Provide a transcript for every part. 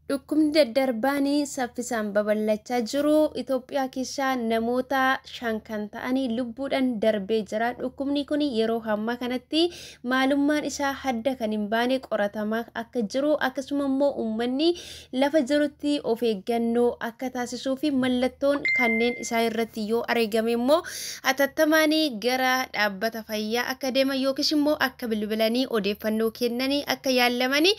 Dhukkubni daddarbaan saffisaan babal'achaa jiru Itoophiyaa keessaa namoota 5 kan ta'anii lubbuudhaan darbee jira. Dhukkubni kun yeroo ammaa kanatti maalummaan isaa hadda kan hin baane qoratamaa akka jiru, akkasuma immoo uummanni lafa jirutti of eeggannoo akka taasisuu fi mallattoon kanneen isaa irratti yoo argame immoo hatattamaan gara dhaabbata fayyaa akka deeman yookiis immoo akka bilbilanii odeeffannoo kennanii akka yaalamanii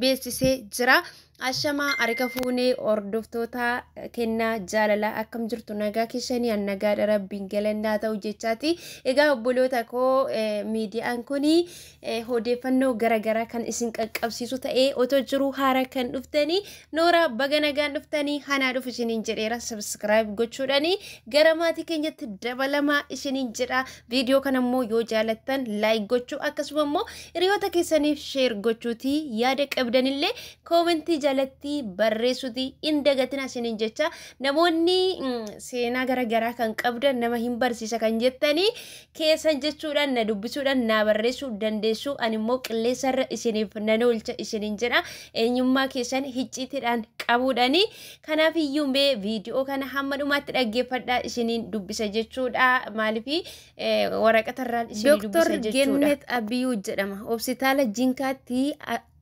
beeksisee jira. Ashamaa, harka fuunee hordoftoota kennaa jaalalaa, akkam jirtu? Nagaa keessanii? An nagaadha, Rabbiin galannaa ta'u jechaati. Egaa obboloota koo, miidiyaan kun odeeffannoo garaagaraa kan isin qaqqabsiisu ta'ee otoo jiru haara kan dhuftanii noora, baga nagaan dhuftanii, hanaa dhufu isiniin jedheera. Subscribe gochuudhaani gara maatii keenyatti dabalamaa isiniin jedha. Viidiyoo kana immoo yoo jaalattan like gochuu, akkasuma immoo hiriyoota keessaniif share gochuuti, yaada qabdanillee koomentii jalatti barreessuuti hin dagatina isiniin jecha. Namoonni seenaa garaagaraa kan qabdan, nama hin barsiisa kan jettanii keessan jechuudhaan na dubbisuudhaan na barreessuu dandeessu. Ani immoo qilleensarra isiniif nan oolcha isiniin jedha, eenyummaa keessan hicciitiidhaan qabuudhaani. Kanaaf iyyuu mee viidiyoo kana hamma dhumaatti dhaggeeffadhaa, isiniin dubbisa jechuudha. Maaliif waraqatarraan isinii dubbisa jechuudha. Gennet Abiyyuu jedhama. Hospitaala Jinkaatti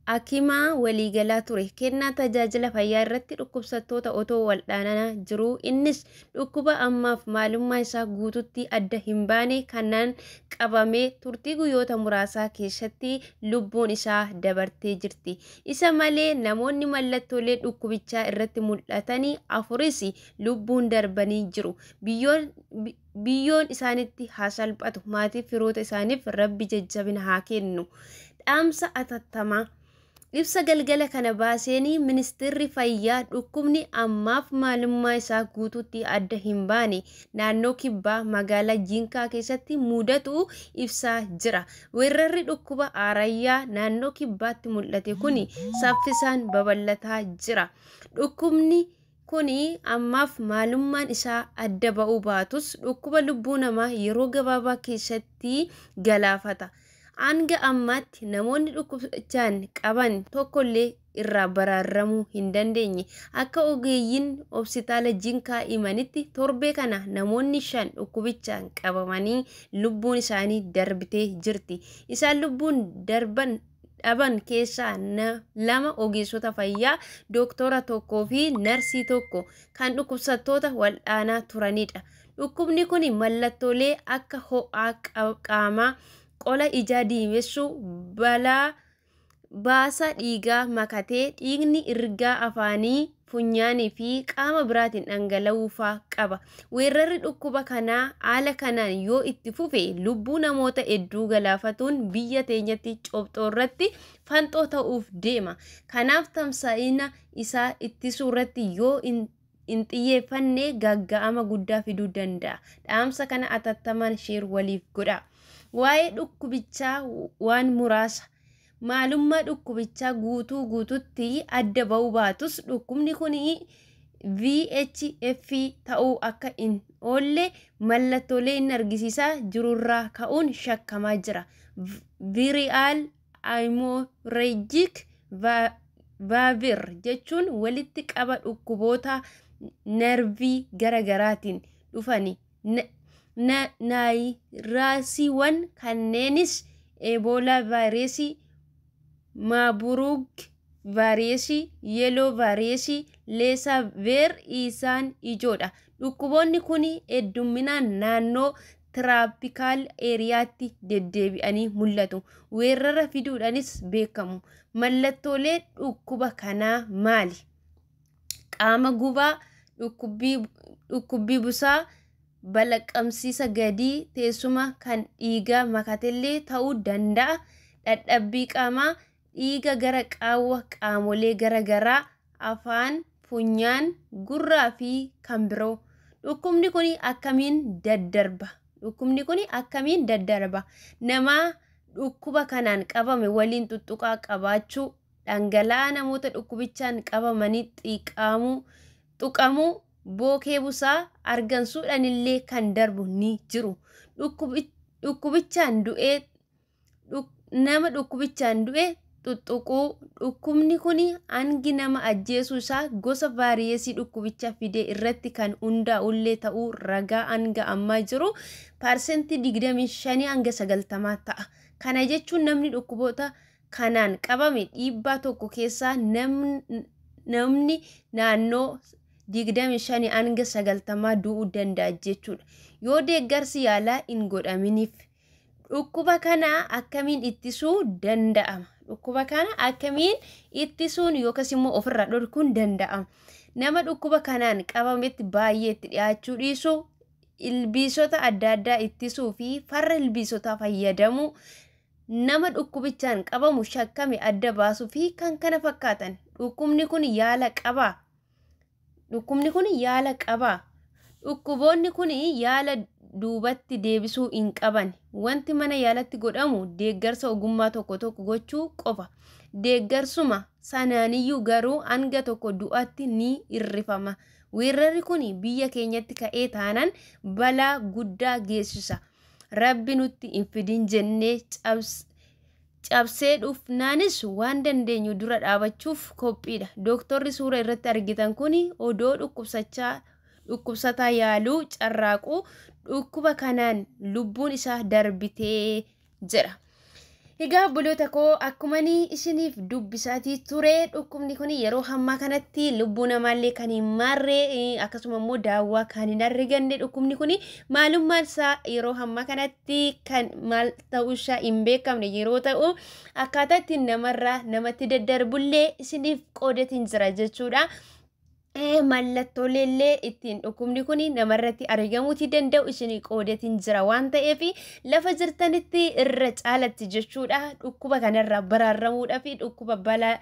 hakimaa waliigalaa ture. Kennaa tajaajila fayyaa irratti dhukkubsattoota otoo waldhaanaa jiruu innis dhukkuba ammaaf maalummaa isaa guututti adda hin baane kanaan qabamee turtii guyyoota muraasaa keessatti lubbuun isaa dabartee jirti. Isa malee namoonni mallattoolee dhukkubichaa irratti mul'atanii afuris lubbuun darbanii jiru. Biyyoon isaanitti haa salphatu. Maatii firoota isaaniif Rabbi jajjabina haa kennu. Dhaamsa atattamaa. Ibsa galgala kana baaseenii ministeerri fayyaa dhukkubni ammaaf maalummaa isaa guutuutti adda hin baane naannoo Kibbaa magaalaa Jinkaa keessatti mudatu ibsaa jira. Weerarri dhukkuba Aarayyaa naannoo Kibbaatti mul'ate kun saffisaan babal'ataa jira. Dhukkubni kuni ammaaf maalummaan isaa adda ba'uu baatus dhukkuba lubbuu namaa yeroo gabaabaa keessatti galaafata. Hanga ammaatti namoonni dhukkubichaan qaban tokkollee irraa baraaramuu hin dandeenye. Akka ogeeyyiin hospitaala Jinkaa himanitti, torbee kana namoonni 5 dhukkubichaan qabamanii lubbuun isaanii darbitee jirti. Isaan lubbuun darban dhaban keessaa lama ogeessota fayyaa, dooktora tokkoo fi narsii tokko kan dhukkubsattoota wal'aanaa turanidha. Dhukkubni kun mallattoolee akka ho'aa qaamaa, qola ijaa diimessuu, balaa baasa dhiigaa makatee dhiigni ergaa afaanii, funyaanii fi qaama biraatiin dhangala'uu faa qaba. Weerarri dhukkuba kanaa haala kanaan yoo itti fufe lubbuu namoota hedduu galaafatuun biyya teenyatti cobxoo irratti fanxoo ta'uuf deema. Kanaaf tamsa'ina isaa ittisuu irratti yoo hin xiyyeeffanne gagga'ama guddaa fiduu danda'a. Dhaamsa kana atattamaan share waliif godha. Waa'ee dhukkubichaa waan muraasa. Maalummaa dhukkubichaa guutuu guututti adda ba'uu baatus dhukkubni kun VHF ta'uu akka hin oolle mallattoolee inni argisiisaa jirurraa ka'uun shakkamaa jira. Viral Hemorrhagic Fever jechuun walitti qaba dhukkuboota narvii garaagaraatiin dhufani. Naayiraasiiwwan kanneenis Eboolaa vaayirasii, Maaburuug vaayirasii, Yellow vaayirasii, Leesaaveer isaan ijoodha. Dhukkuboonni kun hedduminaan naannoo tropical areaatti deddeebi'anii mul'atu. Weerara fiduudhaanis beekamu. Mallattoolee dhukkuba kanaa maali? Qaama gubaa, dhukkubbii busaa, balaqqamsiisa gadii teessuma kan dhiigaa makatellee ta'uu danda'a. Dadhabbii qaamaa, dhiiga gara qaawwa qaamolee garaagaraa, afaan, funyaan, gurraa fi kan biroo. Dhukkubni kun akkamiin daddarba? Dhukkubni kun akkamiin daddarba? Nama dhukkuba kanaan qabame waliin tuttuqaa qabaachuu, dhangala'aa namoota dhukkubichaan qabamanii tuqamuu, bookee busaa argansuudhaan illee kan darbu ni jiru. Dhukkubichaan du'ee nama dhukkubichaan du'e Xuxuquu. Dhukkubni kun hangi nama ajjeesuu isaa gosa vaayirasii dhukkubicha fide irratti kan hundaa'ullee ta'uu ragaa hanga ammaa jiru 25% hanga 90 ta'a. Kana jechuun namni dhukkuboota kanaan qabame 100 keessaa namni naannoo 25 hanga 90 du'uu danda'a jechuudha. Yoo deeggarsi yaalaa hin godhaminiif. Dhukkuba kana akkamiin ittisuu danda'ama? Dhukkuba kana akkamiin ittisuun yookaas immoo ofirraa dhorkuun danda'ama? Nama dhukkuba kanaan qabametti baay'ee itti dhiyaachuu dhiisuu, ilbiisota adda addaa ittisuu fi farra ilbiisotaa fayyadamuu, nama dhukkubichaan qabamu shakkame adda baasuu fi kan kana fakkaatan. Dhukkubni kun yaala qabaa? Dhukkubni kun yaala qabaa? Dhukkuboonni kun yaala duubatti deebisuu hin qaban. Wanti mana yaalatti godhamu deeggarsa ogummaa tokko tokko gochuu qofa. Deeggarsuma sanaaniyyuu garuu hanga tokko du'atti ni hirrifama. Weerarri kun biyya keenyatti ka'ee taanaan balaa guddaa geessisa. Rabbi nutti hin fidin jennee cabsee dhufnaanis waan dandeenyu dura dhaabachuuf qophiidha. Dooktorri suura irratti argitan kun odoo dhukkubsataa yaaluu carraaquu dhukkuba kanaan lubbuun isaa darbitee jira. Egaa obboloota koo, akkuma isiniif dubbisaatii ture, dhukkubni kun yeroo hammaa kanatti lubbuu namaallee kan hin maarre, akkasuma immoo daawwaa kan hin arganne, dhukkubni kun maalummaan isaa yeroo hammaa kanatti kan maal ta'uu isaa hin beekamne yeroo ta'u, akkaataa ittiin namarraa namatti daddarbullee isiniif qoodatiin jira jechuudha. Mallattoolee ittiin dhukkubni kun namarratti argamuuti danda'u isinii qoodatiin jira waan ta'eef, lafa jirtanitti irra caalatti jechuudha, dhukkuba kanarraa baraaramuudhaa fi dhukkuba balaa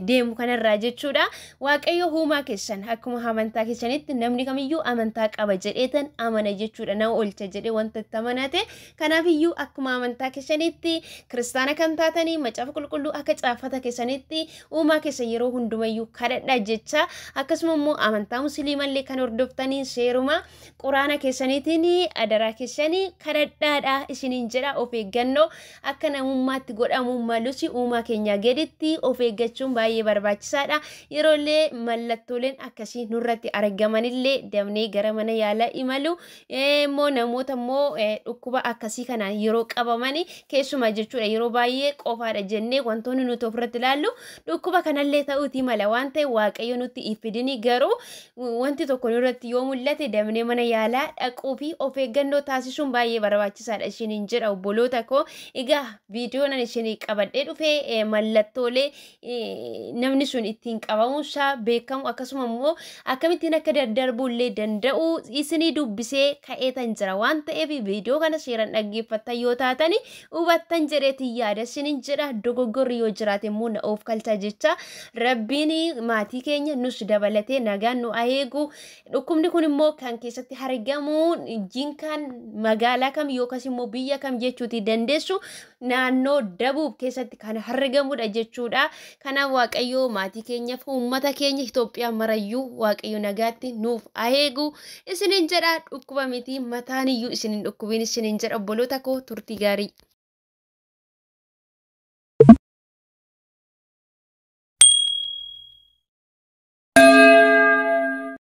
deemu kanarraa jechuudha. Waaqayyo uumaa keessan akkuma amantaa keessanitti, namni kamiyyuu amantaa qaba jedheetan amana jechuudha, nama oolcha jedhee wanta itti amanate. Kanaafiyyuu akkuma amantaa keessanitti, kiristaana kan taatanii macaafa qulqulluu akka caafata keessanitti uumaa keessan yeroo hundumayyuu kadhadhaa jecha. Akkasuma immoo amantaa musliimallee kan hordoftanii seeruma quraana keessaniitiin adaraa keessanii kadhadhaadha isiniin jedha. Of eeggannoo akka namummaatti godhamu malus uumaa keenyaa gaditti of eeggachuun baay'ee barbaachisaadha. Yeroollee mallattooleen akkasii nurratti argamanillee damnee gara mana yaalaa imalu immoo, namoota immoo dhukkuba akkasii kanaan yeroo qabamani keessumaa jechuudha, yeroo baay'ee qofaadha jennee wantoonni nuti ofirratti ilaallu dhukkuba kanallee ta'uutii mala waan ta'e, Waaqayyo nutti ifidini, garuu wanti tokko nurratti yoo mul'ate damnee mana yaalaa dhaquu fi of eeggannoo taasisuun baay'ee barbaachisaadha isiniin jedha, obboloota koo. Egaa viidiyoon ani isinii qabadhee dhufe mallattoolee namni sun ittiin qabamuusaa beekamu, akkasuma immoo akkamittiin akka daddarbuu illee danda'u isinii dubbisee ka'eetan jira waan ta'eef, viidiyoo kana seeraan dhaggeeffattan yoo taatani hubattan jedheetiin yaada isiniin jedha. Dogoggorri yoo jiraate immoo na of kalchaa jecha. Rabbiin maatii keenya nus dabalatee nagaan nu eegu. Dhukkubni kun immoo kan keessatti argamu jinkaan magaalaa kam yookaas immoo biyya kam jechuuti dandeessu, naannoo Dabuub keessatti kan argamudha jechuudha. Kanaaf Waaqayyo maatii keenyaaf uummata keenya Itoophiyaa marayyuu Waaqayyo nagaatti nuuf eegu isiniin jedha. Dhukkuba miti, mataan iyyuu isiniin dhukkubiin isiniin jedha, obboloota koo. Turtii gaarii.